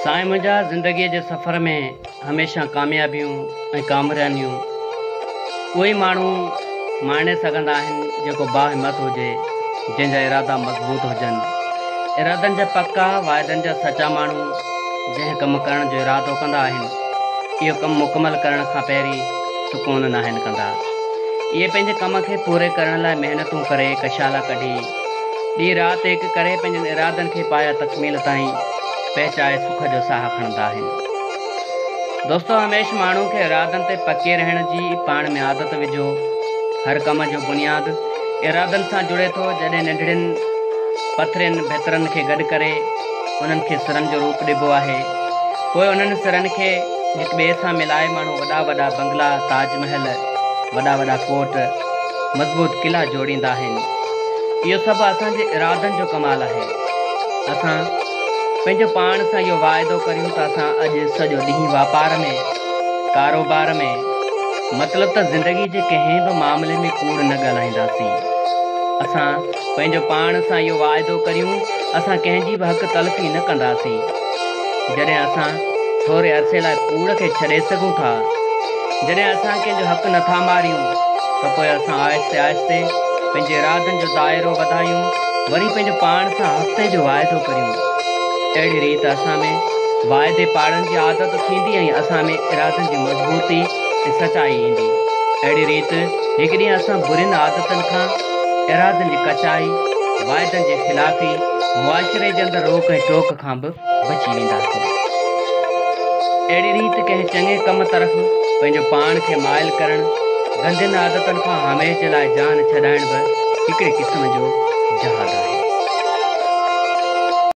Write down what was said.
سائين منهنجا زندگيء جي سفر ۾ هميشه ڪاميابيون ۽ ڪامرانيون اهي ئي ماڻهو ماڻي سگهندا آهن جيڪو باهمت هجي، جنهن جا ارادا مضبوط هجن. ارادن جا پڪا، واعدن جا سچا ماڻهو جنهن ڪم ڪرڻ جو ارادو ڪندا آهن، اهو ڪم مڪمل ڪرڻ کان پهرين سڪون ناهن ڪندا. اهي پنهنجي ڪم کي پوري ڪرڻ لاء محنتون ڪري ڪشالا ڪڍي، ڏينهن رات هڪ ڪري پنهنجن ارادن کي پايه تڪميل تائين پهچائي سک جو ساهه کڻندا آهن. دوستو هميشھ ماڻهو کي ارادن تي پڪي رهڻ جي پاڻ ۾ عادت وجهو. هر ڪم جو بنياد ارادن سان جڙي ٿو. جڏهن ننڍڙين پٿرين ڀترن کي گڏ ڪري انهن کي سرن جو روپ ڏبو آهي. پوء انهن سرن کي هڪ ٻئي سان ملائي ماڻهو وڏا وڏا بنگلا، تاج محل، وڏا وڏا ڪوٽ، مضبوط قلعا جوڙيندا آهن. اهو سڀ اسان جي ارادن جو ڪمال آهي. اسان پنهنجو پاڻ سان اهو واعدو ڪريون ته اسان اڄ سڄو ڏينهن واپار ۾، ڪاروبار ۾، مطلب ته زندگي جي ڪنهن به معاملي ۾ ڪوڙ نه ڳالهائينداسين. اسان پنهنجو پاڻ سان اهو واعدو ڪريون اسان ڪنهن جي به حق تلفي نه ڪنداسين. جڏهن اسان ٿوري عرصي لاء ڪوڙ کي ڇڏي سگهون ٿا، جڏهن اسان ڪنهن جو حق نه ٿا ماريون ته پوء اسان آهستي آهستي پنهنجي ارادن جو دائرو وڌايون، وري پنهنجو پاڻ سان هفتي جو واعدو ڪريون. اهڙي ريت اسان ۾ واعدي پاڙڻ جي عادت ٿيندي ۽ اسان ۾ ارادن جي مضبوطي ۽ سچائي ايندي. اهڙي ريت هڪ ڏينهن اسان برين عادتن کان، ارادن جي ڪچائي، واعدن جي خلافي، معاشري جي اندر روڪ ۽ ٽوڪ کان به بچي وينداسين. اهڙي ريت ڪنهن چڱي ڪم طرف پنهنجو پاڻ کي مائل ڪرڻ، گندين عادتن کان هميشھ جي لاء جان ڇڏائڻ به هڪڙي قسم جو جهاد آهي.